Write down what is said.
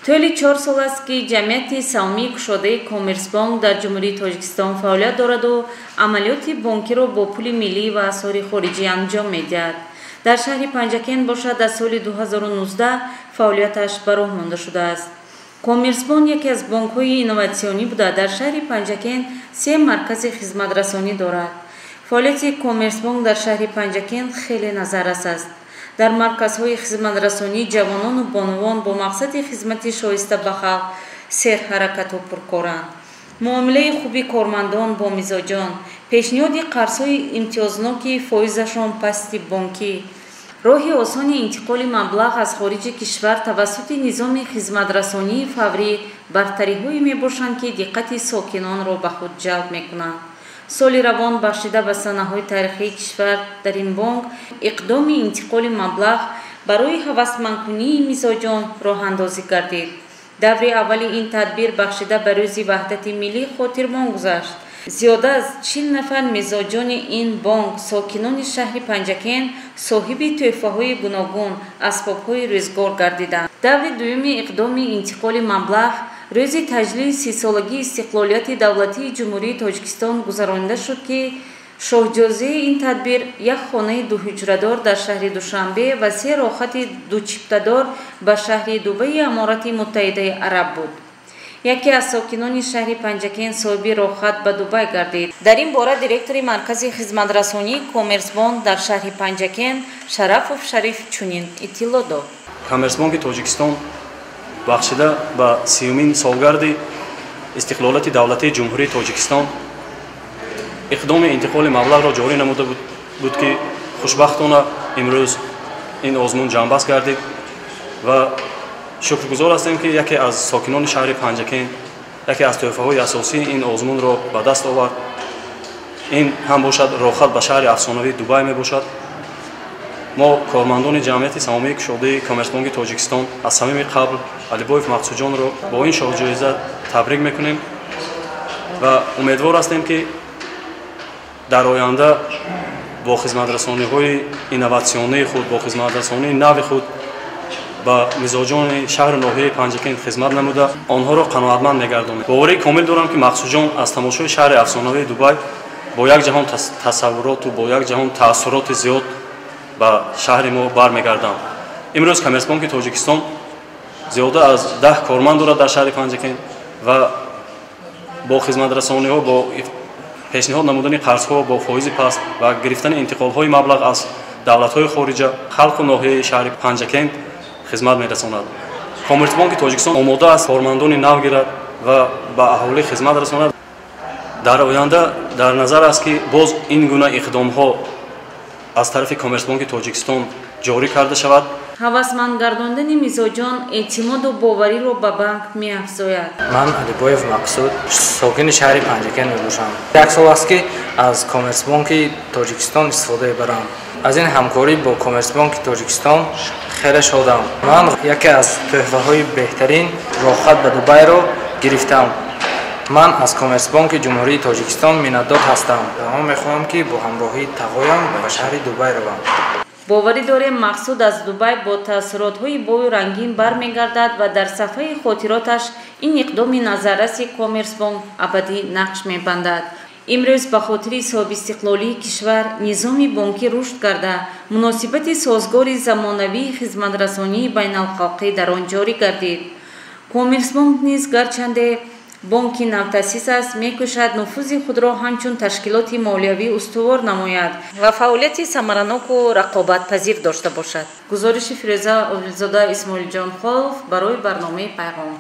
Тӯли 4 сол аст, ки ҷамъияти саҳомии кушодаи Коммерсбонк дар Ҷумҳурии Тоҷикистон фаъолият дораду амалиёти бонкиро бо пули миллӣ ва асъори хориҷӣ анҷом медиҳад. Дар шаҳри Панҷакент бошад, аз соли 2019 фаъолияташ ба роҳ монда шудааст. Коммерсбонк яке аз бонкҳои инноватсионӣ буда, дар шаҳри Панҷакент се маркази хизматрасонӣ дорад. Фаъолияти Коммерсбонк дар шаҳри Панҷакент хеле назаррас аст. Дар марказҳои хизматрасонӣ ҷавонону бонувон бо мақсади хизмати шоиста ба халқ серҳаракату пуркоранд. Муомилаи хуби кормандон бо мизоҷон, пешниҳоди қарзҳои имтиёзноки фоизашон пасти бонкӣ, роҳи осони интиқоли маблағ аз хориҷи кишвар тавассути низоми хизматрасонии фаврӣ бартариҳое мебошанд, ки диққати сокинонро ба худ ҷалб мекунанд. Соли равон, бахшида ба санаҳои таърихии кишвар, дар ин бонк иқдоми интиқоли маблағ барои ҳавасмандкунии мизоҷон роҳандозӣ гардид. Даври аввали ин тадбир бахшида ба Рӯзи ваҳдати миллӣ хотирмон гузашт. Зиёда аз 40 нафар мизоҷони ин бонк, сокинони шаҳри Панҷакент, соҳиби тӯҳфаҳои гуногун, асбобҳои рӯзгор гардиданд. Даври дуюми иқдоми интиқоли маблағ рӯзи таҷлили 30-солагии истиқлолияти давлатии Ҷумҳурии Тоҷикистон гузаронида шуд, ки шоҳҷоизаи ин тадбир як хонаи дуҳуҷрадор дар шаҳри Душанбе ва се роҳхати дучиптадор ба шаҳри Дубаи Аморати Муттаҳидаи Араб буд. Яке аз сокинони шаҳри Панҷакент соҳиби роҳхат ба Дубай гардид. Дар ин бора директори маркази хизматрасонии Коммерсбонк дар шаҳри Панҷакент Шарафов Шариф чунин иттилоъ дод. Коммерсбонки Тоҷикистон бахшида ба 30-умин солгарди истиқлолияти давлатии Ҷумҳурии Тоҷикистон иқдоми интиқоли маблағро ҷорӣ намуда буд, ки хушбахтона имрӯз ин озмун ҷамъбаст гардид ва шукргузор ҳастем, ки яке аз сокинони шаҳри Панҷакент яке аз тӯҳфаҳои асосии ин озмунро ба даст овард. Ин ҳам бошад, роҳхат ба шаҳри афсонавии Дубай мебошад. Мо, кормандони ҷамъияти саҳомии кушодаи Коммерсбонки Тоҷикистон, аз самими қалб Алибоев Мақсудҷонро бо ин шоҳҷоиза табрик мекунем ва умедвор ҳастем, ки дар оянда бо хизматрасониҳои инноватсионии худ, бо хизматрасонии нави худ ба мизоҷони шаҳру ноҳияи Панҷакент хизмат намуда, онҳоро қаноатманд мегардонем. Боварии комил дорам, ки Мақсудҷон аз тамошои шаҳри афсонавии Дубай бо як ҷаҳон тасаввуроту бо як ҷаҳон таассуроти зиёд ба шаҳри мо бармегарданд. Имрӯз Коммерсбонки Тоҷикистон зиёда аз 10 корманд дорад дар шаҳри Панҷакент ва бо хизматрасониҳо, бо пешниҳод намудани қарзҳо бо фоизи паст ва гирифтани интиқолҳои маблағ аз давлатҳои хориҷа халқу ноҳияи шаҳри Панҷакент хизмат мерасонад. Коммерсбонки Тоҷикистон омода аст кормандони нав гирад ва ба аҳолӣ хизмат расонад. Дар оянда дар назар аст, ки боз ин гуна иқдомҳо аз тарафи Коммерсбонки Тоҷикистон ҷорӣ карда шавад. Ҳавасманд гардондани мизоҷон эътимоду бовариро ба банк меафзояд. Ман Алибоев Мақсуд, сокини шаҳри Панҷакент мебошам. Як сол аст, ки аз Коммерсбонки Тоҷикистон истифода мебарам. Аз ин ҳамкорӣ бо Коммерсбонки Тоҷикистон хеле шодам. Ман яке аз тӯҳфаҳои беҳтарин, роҳхат ба Дубайро гирифтам. Ман аз Коммерсбонки Ҷумҳурии Тоҷикистон миннатдор ҳастам. Ман мехоҳам, ки бо ҳамроҳии тағоям ба шаҳри Дубай равам. Боварӣ дорем, Мақсуд аз Дубай бо таассуротҳои бою рангин бармегардад ва дар сафҳаи хотироташ ин иқдоми назарраси Коммерсбонк абадӣ нақш мебандад. Имрӯз ба хотири соҳибистиқлолии кишвар низоми бонкӣ рушд карда, муносибати созгори замонавии хизматрасонии байналхалқӣ дар он ҷорӣ гардид. Коммерсбонк низ, гарчанде бонки навтаъсис аст, мекӯшад нуфузи худро ҳамчун ташкилоти молиявӣ устувор намояд ва фаъолияти самараноку рақобатпазир дошта бошад. Гузориши Фирӯза Овлизода, Исмоилҷон Холов барои барномаи «Пайғом».